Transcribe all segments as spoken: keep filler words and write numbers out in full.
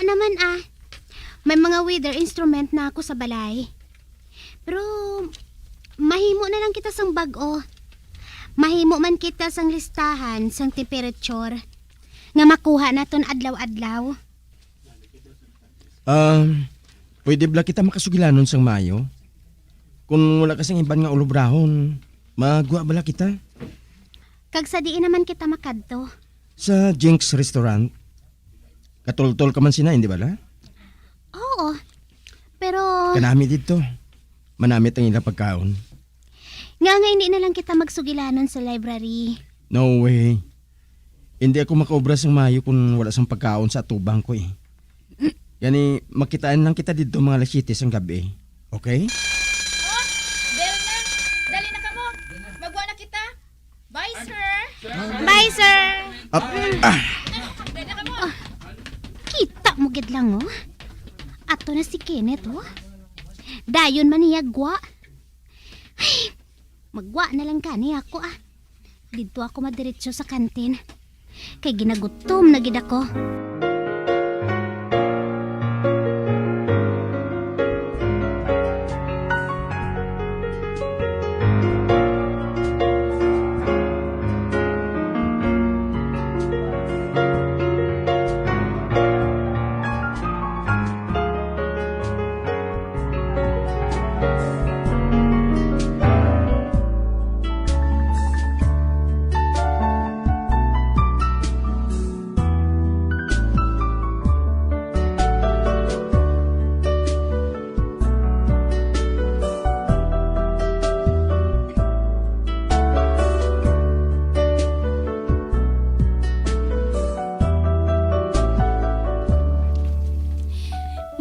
Naman, ah, may mga weather instrument na ako sa balay. Pero mahimo na lang kita sang bag-o. Mahimo man kita sang listahan sang temperature nga makuha naton adlaw-adlaw. Um, pwede bala kita makasugilanon sang maayo? Kung wala ka sang iban nga ulobrahon, magwa bala kita? Kag sa diin naman kita makadto? Sa Jinx Restaurant. Katultol ka man sina, hindi bala? Oo. Pero kanami didto. Manamit ang ilang pagkaon. Nga nga hindi na lang kita magsugilanon sa library. No way. Hindi ako makaobra sang maayo kung wala sang pagkaon sa atubang ko, eh. Gani, makitaan lang kita didto mga alas siyete sang gab-i. Okay? Oh, bell na. Dali na kamo. Magwa na kita. Bye, sir. Bye, sir. Ap-, ah. Dali na kamo. Kita mo gid lang, oh. Ato na si Kenneth, oh. Dayon man niya gwa. Ay, magwa na lang gani ako, ah. Didto ako madiretso sa kantin. Kay ginagutom na gid ako.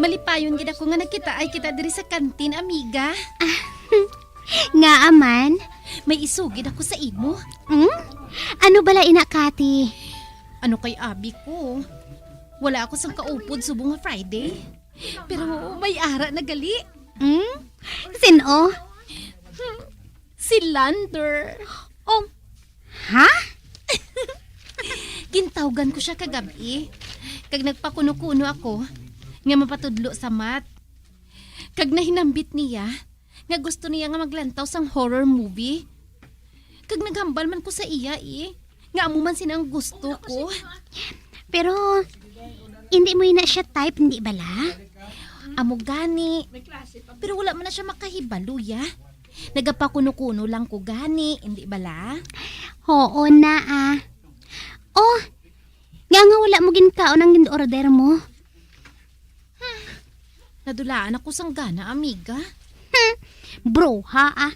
Malipayon gid ako nga nagkitaay kita diri sa kantin, amiga. Ngaa man? May isugid ako sa imo. Hmm? Ano bala ina, Kati? Ano kay abi ko? Wala ako sang kaupod subong nga Friday. Pero may ara na gali. Hmm? Sin-o? Si Lander. Oh. Ha? Gintawgan ko siya kagab-i, kag nagpakuno-kuno ako nga mapatudlo sa math. Kag nahinambit niya nga gusto niya nga maglantaw sang horror movie. Kag naghambal man ko sa iya, eh, nga amo man sina ang gusto ko. Pero hindi mo ina siya type, hindi bala? Amo gani. Pero wala man na siya makahibalo, ya. Nagapakuno-kuno lang ko gani, hindi bala? Oo na, ah. Oh, nga nga wala mo ginkaon ang gin-order mo? Hmm. Nadulaan ako sang gana, amiga. Hmm. Bruha, ah.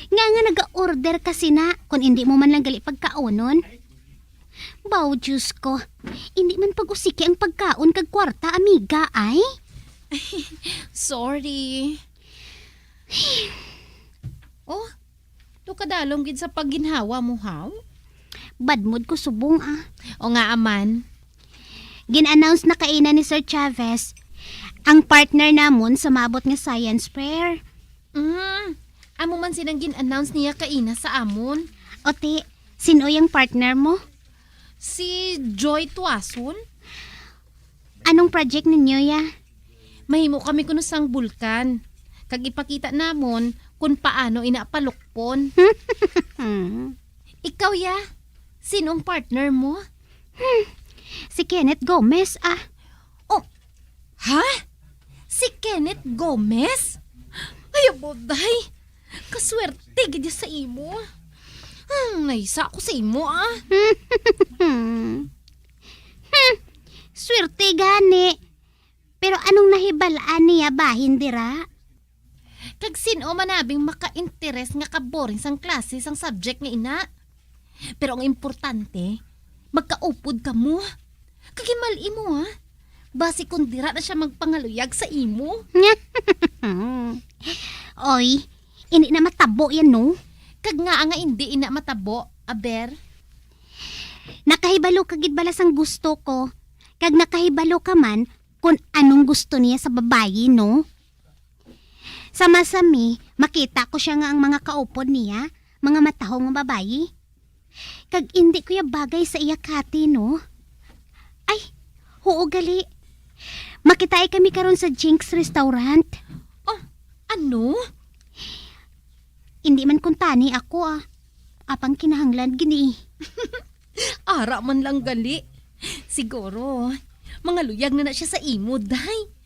Nga nga naga-order ka sina, kung hindi mo man lang gali pagkaonon. Baw, Diyos ko. Hindi man pag-usiki ang pagkaon kag kwarta, amiga, ay. Sorry. Oh, to kadalom gid sa pagginhawa mo, haw? Bad mood ko subong, ah. O nga, aman. Gin-announce na kaina ni Sir Chavez ang partner namon sa maabot nga science fair. Mm, amo man sinang gin-announce niya kaina sa amon. O ti, sin-oy ang partner mo? Si Joy Tuason. Anong project ninyo, ya? Mahimo kami kuno sang bulkan, kag ipakita namon kon paano ina palukpon. Ikaw, ya? Sinong partner mo? Hmm, si Kenneth Gomez, ah. Oh, ha? Si Kenneth Gomez? Ay, aboday! Kaswerte gid sa imo. Hmm, naisa ako sa imo, ah. Hmm, swerte gani. Pero anong nahibal-an niya bahin dira? Kag sin-o man abing maka-interes nga kaboring sang klase sang subject nga ina? Pero ang importante, magkaupod kamo. Kag himali mo, ha? Basi kung dira na siya magpangaluyag sa imo. Oy, hindi na matabo yan, no? Kag nga nga hindi ina matabo, aber? Nakahibalo ka gid bala sang gusto ko, kag nakahibalo ka man kon anong gusto niya sa babayi, no? Sa masami, makita ko siya nga ang mga kaupod niya, mga matahong nga babayi. Kag indi ko ya bagay sa iya kati, no? Ay, huo gali. Makitai kami karon sa Jinx Restaurant. Oh, ano? Hindi man kuntani ako, ah. Apang kinahanglan gini. Ara man lang gali. Siguro, mga luyag na na siya sa imo, day.